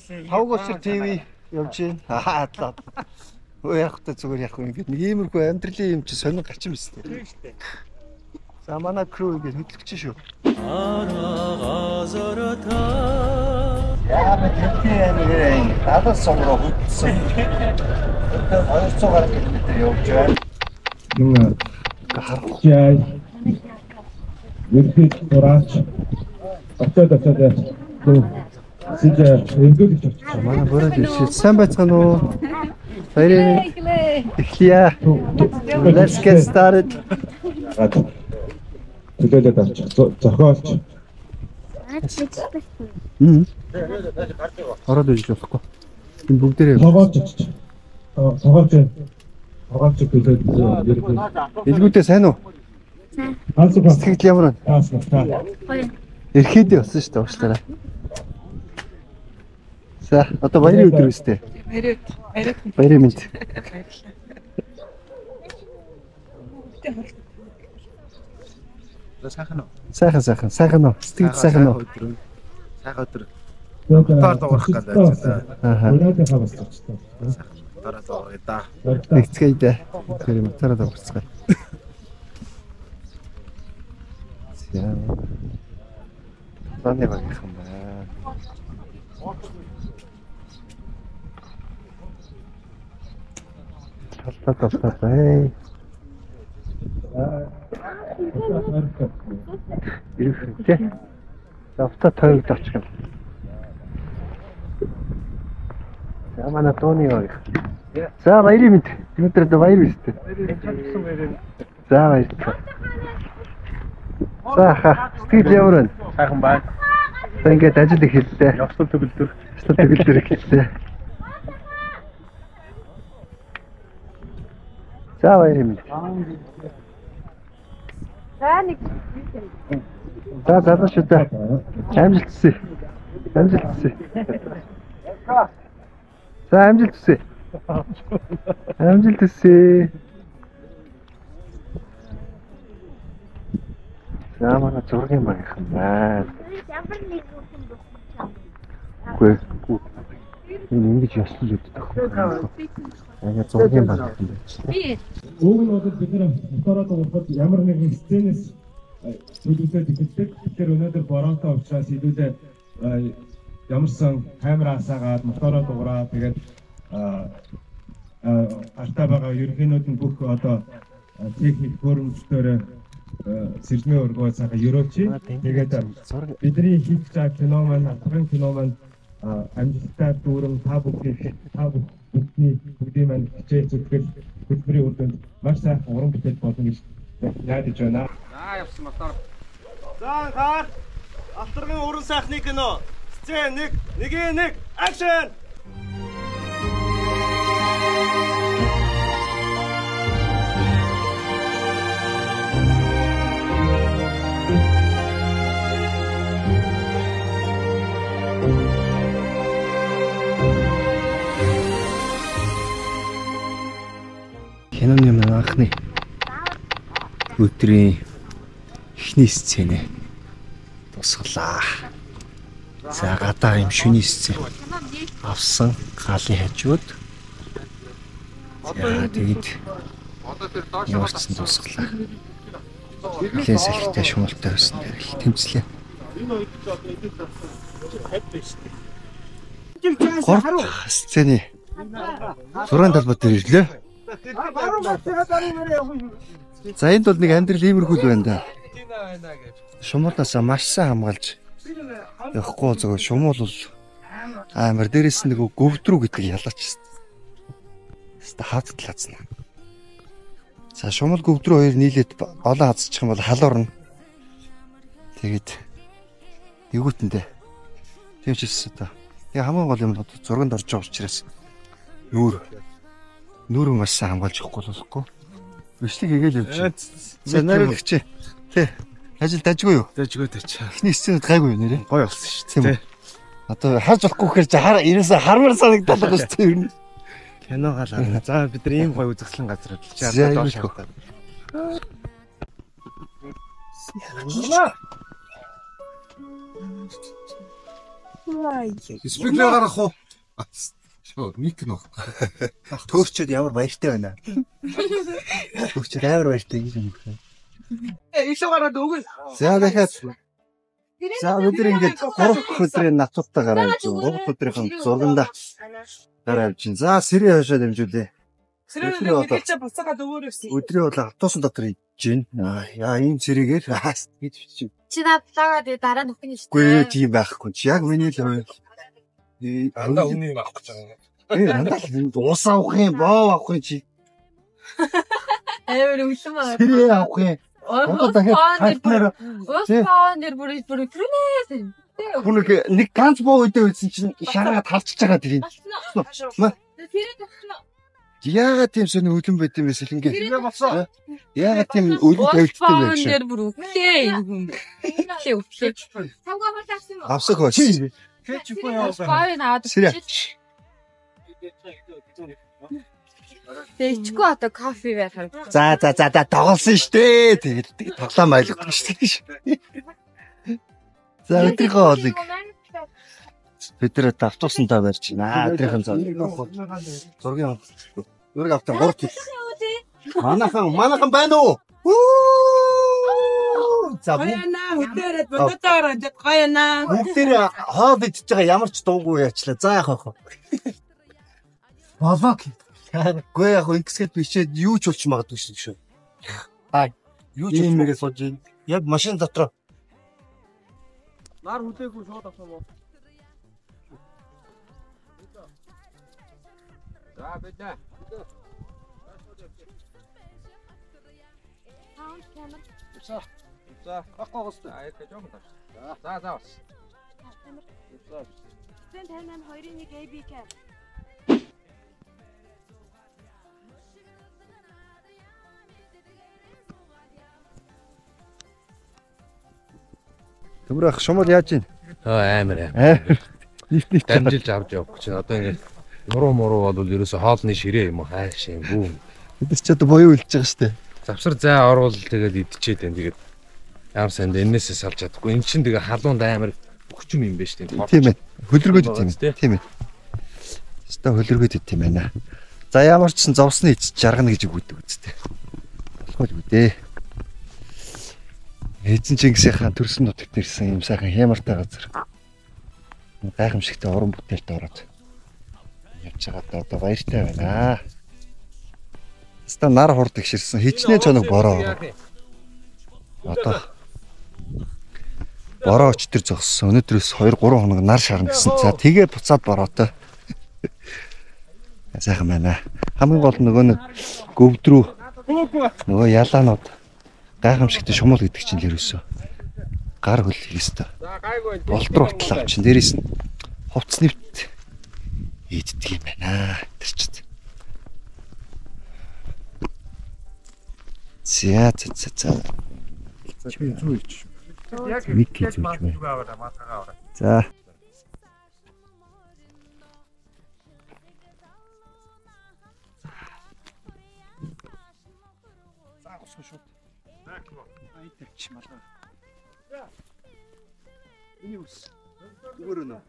Тавгуусэр ТV явж байна. Аа адлаа. Өө яг та зүгээр яг ингээд нэг иймэрхүү амьдралын юм чи сонин гарчин биз дээ. Тийм шүү дээ. За манай crew ингээд хөдлөгч шүү. Яа би тэрний далаас сум руу хөдөлсөн. Одоо 200 гаруй км явж байна. Юм харахгүй. Ерхэд дураач очоод сэж эмгэгч очсон. Манай бороод ирсэн. Сайн байцгаана уу? Баярын эхлэе. Let's get started. Төлөөлөд авчих. Зохиолч. Ороод ирж болохгүй. Энэ бүгдээрээ тогоолж очиж. Тогоолч төлөөд ерхэд. Илгүүдээ сайн уу? Сэтгэл ямар байна? Гоё. Эрхээдээ болсон шүү дээ уучлаарай. За одоо баярын өдөр үстэй. Баярын мэнд. Баярлалаа. Сайхан уу? Сайхан сайхан. Сайхан уу? Сэтгэл сайхан уу? Сайхан өдөр. Мотор дуурах гэдэг. Аа. Өнөөдөр бас очтой. Мотороо дуургая да. Нэгцгээе дээ. Тэр мотороо дуурцгаая. За. Таны багийнхан байна. Талтай бай. Ирэх тий. Завта тойрогд очих юм. За манай дууны баг. За баярын мэнд. Өнөөдөр одоо баяр биз дээ. За баярлалаа. За ха. Сэтгэл ямар байна? Сайхан байна. За ингээд ажил эхэллээ. Ёслол төгөлдөр. Ёслол төгөлдөр эхэллээ. За баярын мэнд. За нэг. За залуучуудаа амжилт хүсье. Амжилт хүсье. За амжилт хүсье. Амжилт хүсье. За манай зургийн багийнхан байна. Ямар нэг хүн болох Үгүй. Энэ ингэж ёслол өгдөг байхгүй. Аяа зургийн багийнхан байж. Би Уг нь бол бид нар мотороо дуурахад ямар нэгэн сценээс төлөвлөд эхэлдэг. Тэгэхээр өнөөдөр бороотой учраас илүүдээ ямарсан камер асаагаад мотороо дуураа тэгээд гартаа байгаа ерөнхийнүүд нь бүх одоо техник хөрөмжтөөр сэржмээ өргөө сайхан өрөөчий. Тэгээд бидний хийх гэж кино маань албан кино маань амжилттай дүүрэн та бүхний бүгдийн маань хичээл зүтгэл хөтөлбөрийн үр дүнд маш сайхан уран бүтээл болно гэж найдаж байна. За явсан мотор. За анхаар Алтаргын уран сайхны кино. Сцен 1, 1-1, акшн! Киноны маань анхны өдрийн эхний сценэ тусгалаа. За гадаа юм шүний сцен авсан галын хажууд. За тэгээд ямарчсан тусгалаа. Нэлээд салхитай шумалтай байсан дээр л тэмцлээ. 3 дахь сцены зургийн талбай дээр ирлээ. За энд бол нэг амьдрал иймэрхүү л байна да. Шумуулаасаа маш сайн хамгаалж явахгүй зөв шумуул бол амар дээрээс нь нөгөө гөвдрүү гэдэг ялаач. Хэвээ хаадтал хазна. За шумуул гөвдрүү хоёр нийлээд олон хазчих юм бол халуурна. Тэгээд нэгүүтэндээ тийм ч гэсэн одоо тэгээ хамгийн гол юм нь зурганд орж байгаа учраас нүүр маш сайн хамгаалж явахгүй болохгүй. Бичлэг хийгээл явж байна. За найруулагч тий. Ажил дажгүй юу? Дажгүй даж. Эхний сценүүд гайгүй юу нэрээ? Гоё болсон шүү дээ. Одоо харж болохгүй гэхээр чи хар ерөөсөө хармар санагдаад байгаа шүү дээ ер нь. Кино галаа. За бид нар ийм гоё үзэсгэлэн газар хөдөлж За, доош иймэрхүү. хартаа. Спикер гарах уу? Шоо, мик нөх. Төөрчөд ямар баяртай байна. Төөрчөд амар баяртай гэж юм. Илүү гараад өгнө. За дахиад. За бид нар ингээд 3 өдрийн натуудтай гараа явж байна. 3 өдрийнхэн зурганда гараа явж байна. За сэрээ хашаа дэмжүүлээ. Сэрээ мэдээлж буцаагаад өгөөр явсан. Өдрийн бол автобусын дотор идэж байна. Яа ийм сэрээгээр гэж бичиж. Чи надлаагаа тэгээ дараа нөхөн шүү дээ. Үгүй ээ тийм байхгүй чи яг миний л хувь. Дандаа хүний юм авах гэж байгаа юм. Дандаа л ус авах юм, боо авах юм чи. Амар өлөн аа. Сэрээ авах юм. Одоо дахиад партнер ус боо нэр бүр бүр түрнээс. Бүр нэг ганц боо үдэ үзсэн чинь шараад халчиж байгаа тэр. Сэрээ тавьчихна. Яагаад тийм сони өлөн байт юм бэ сэлэнгээ? Яагаад тийм өлөн тавилттай юм бэ? Нэр бүр өглөө юм. Өглөө өглөө. Тавгаа бол авсан юм уу? Авсах ба. Кетчуп яа. Боо наад өчиж. Тэчгүй одоо кофе байх харагдав. За за за за тоглосон штэ. Тэгэл тоглоом ойлгохгүй штэ. За өдрийнхөө хоолыг бид нэр автобусандаа барьж байна. Өдрийнхэн зургийн зураг автаа 3 тил. Манайхан байна уу? За гоёна хөдөөрөөд бодотоор ингээд гоёна. Бүгдээр хоол идчихэж байгаа ямар ч дуугүй яачлаа. За яах вэ? Болоо. Үгүй яг ингэсгээд бичээд юу ч болж магадгүй шүү. Аа юу ч юмгээ сууж ийн. Яг машин дотор нар хүлээгүй шууд авах юм уу? За бид нэ. За, баггүй гоостой. Аа, яг жоом тав. За, за бас. 58 2-1 ABK. Төмөр ах шумал яаж ийн? Аа, амар амар. Нийт дамжилж авч явах гэж байна. Одоо ингээд нуруу муруу бол ерөөсө хоолны ширээ юм уу хайш юм бүү. Бид нар ч одоо буян үлдэж байгаа шүү дээ. Завсар зай орвол тэгээд идчихэд байна. Тэгээд ямар санд энээсээ салж чадахгүй. Эн чинь тэгээ халуунд амар өгчм юм байна шүү дээ. Тийм ээ. Хөлргөөд идэм юм. Тийм ээ. Өстой хөлргөөд идэм юм байна. За ямар ч сан зовсны ич жаргана гэж үгүйдэг үсттэй. Болох л үдээ. Эзэн Чингисийн хаан төрсөн нутагт ирсэн юм сайхан хямартай газар. Гайхамшигтай уран бүтээлд ороод явж байгаад одоо баяртай байна. Өстой нар хурд ихширсэн хичнээн чоног бороо. Одоо бороо өчтөр зогссон. Өнөөдрөөс 2 3 хоног нар шарна гэсэн. За тэгээ буцаад бороотой. Сайхан байна. Хамгийн гол нөгөө нэг гөвдрүү нөгөө ялаанууд гайхамшигтай шумал гэдэг чинь л ерөөсөө гар хөл хийх ёстой. Болдор батал авчин. Дээрээс нь хувцс нэвт иддэг юм байна. Тэр чинь. За за за за. Чи зүү ич. Мик зүүж байна. За. За госгоо шууд. За тавьчих малгай. Миний ус. Зүгээр өнөө.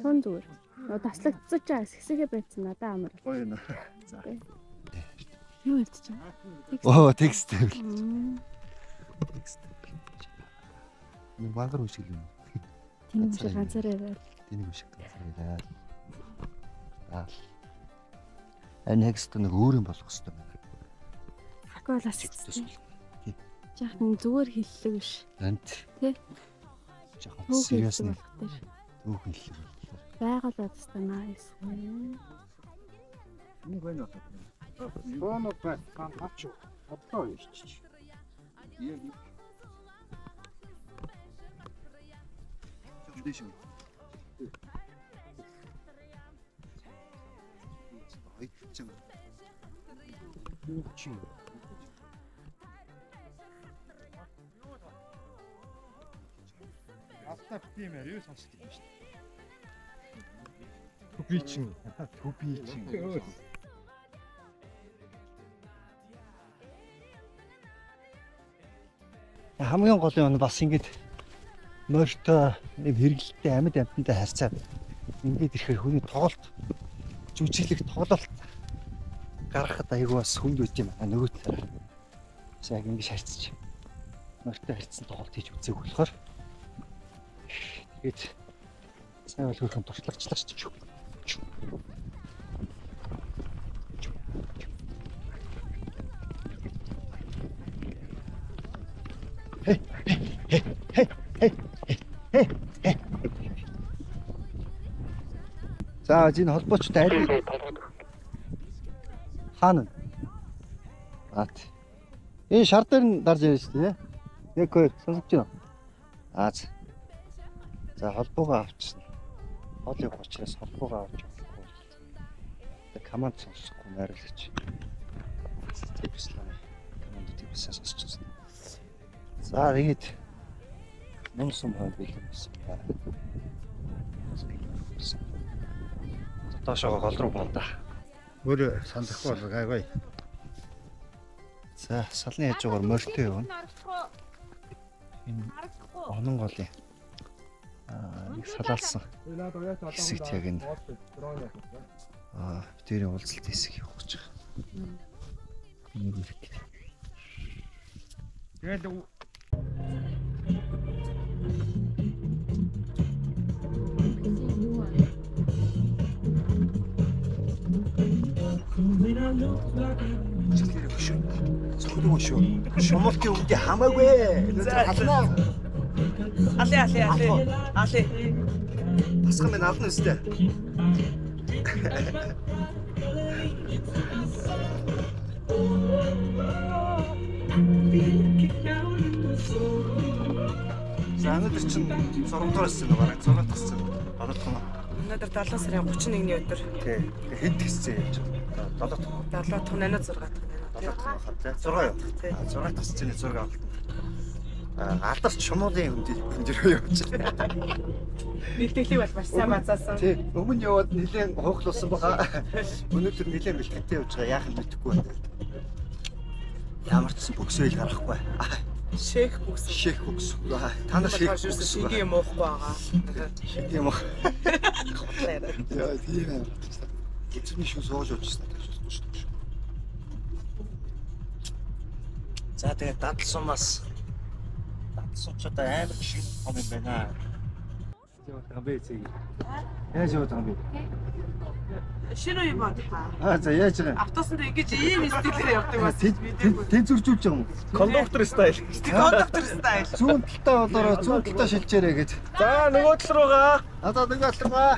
Тун зүгээр. Нөгөө таслагдсан ч хэсгээ байцсан надад амар. Гоё нэ. За. Юу хэлчих вэ? Оо, текст тавил. Текст. Нэг мангар үсгэл юм. Тэнийг шиг ганцаараа байл. Тэнийг шиг ганцаараа байл. Аа. Энэ текст нэг өөр юм болох хэрэгтэй байна. Хаквал асуусан. Жаахан зүгээр хэллэг биш. Ант. Тэ? Жаахан serious нэг түүхэн хэллэг болохоор. Байгаль бодсон nice. Нэг байна уу? Бонус байна. Авч. Одоо ирчих. Дэш юм. Ойчсон. Чи. Автаа тийм ээ, юу сонсдог юм шүү дээ. Төбичин. Төбичин. Хамгийн гол юм нь бас ингэж Морьтой ийм хэрэглэлтэй амьд амьтантай харьцаад ингээд ирэхээр хүний тоглолт жүжиглэх тоглолт гаргахад айгүй бас хүнд байт юм аа нөгөө талаараа. Бас яг ингэж харьцаж морьтой харьцсан тоглолт хийж үзег болохоор тэгээд сайн бол хөрхөн туршлагачлаа шүү. Хей хей хей хей хей хей. За энэ холбоочтой аль хаана? Аа. Энэ шар дээр нь дарж ирж шүү дээ. Яг хоёр сонсож байна. Аа. За холбоогоо авчихсан. Хол явах учраас холбоогоо авч явахгүй. Тэгээ команд сонсохгүй найруулагч. Типслаа. Команд типсээ сонсчихсон. За тэгээд нум сум хойд бэлэн байсан байна. Доошоо гол руу боо да. Өөр сандахгүй бол гайгүй. За салны хажуугаар морьтой явна. Энэ онон голын нэг салаалсан хэсэгт яг энэ бидний уулзалт хэсэг явах гэж байгаа. Нэг үрэг. Тэгээд Зөвхөн шүү. Шумуултын үндэ хамаагүй. Ална. Алей алей алей. Алей. Тасган минь ална өстэй. За өнөөдөр чинь 6 дугаар сцен бараг 6 дахь сцен. 7 дахь нь. Өнөөдөр 7 сарын 31-ний өдөр. Тий. Хэд сцен явж байгаа? 7 дахь. 7 дахь 8 6 дахь. 7 дахь хаа 6 юу? 6 дахь сцений зураг авалт. Алдарч шумуулын хүнд рүү явж байна. Бэлтгэлийг бол маш сайн базаасан. Тий, өмнө яваад нэлээд хуухлуулсан байгаа. Өнөөдөр нэлээд бэлтгэлтэй явж байгаа. Яах юм мэдэхгүй байна. Ямар ч гэсэн бөксөөл гаргахгүй. Шээх бүкс. Шээх бүкс. Та нар шээх бүкс. Шигийн юм уухгүй байгаа. Шигийн юм уу? Яа, тийм юм. Эцэний шүн сууж уужсан шүү дээ. За тэгээд дадлсумаас дадлсуучудаа амар шиг том юм байна. Яаж яваад байгаа юм бэ зээ? Яаж яваад байгаа юм бэ? Шинэ үе бод та. Аа за яаж байгаа юм? Автобусанд ингэж ийм стилээр явдаг бас мэдээгүй. Тэнцвэржүүлж байгаа юм уу? Кондуктор стайл. Кондуктор стайл. Зүүн талтаа болоороо зүүн талтаа шилжээрэй гэж. За нөгөө тал руугаа. Аа за нөгөө тал руугаа.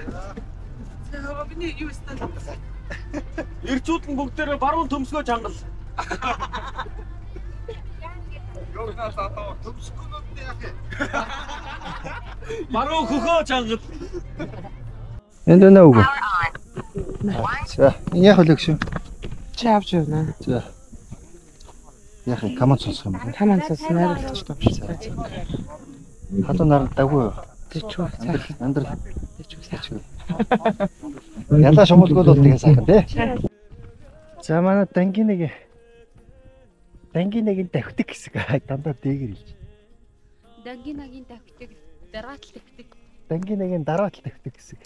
За миний юу стайл. Ирчүүд нь бүгдээрээ баруун төмсгөө чангал. Юунаас одоо төмсгөнүүд нь яах юм? Баруун хөхөө чангал. Энд байна уу? За, энэ яах вэ гэж? Чи авч явна. За. Яах юм? Команд сонсох юм байна. Команд сонсох найруулагч юм шиг. Халуун нар даггүй юу? Тэчүү. Амьдрал. Тэчүү. Ялаа шумуулгүй бол тэгээ сайхан тий. За манай дангийн нэг давхдаг хэсэг дандаа дээгэр хэлж. Дангинагийн давхдаг, дараатал давхдаг. Дангинагийн дараатал давхдаг хэсэг.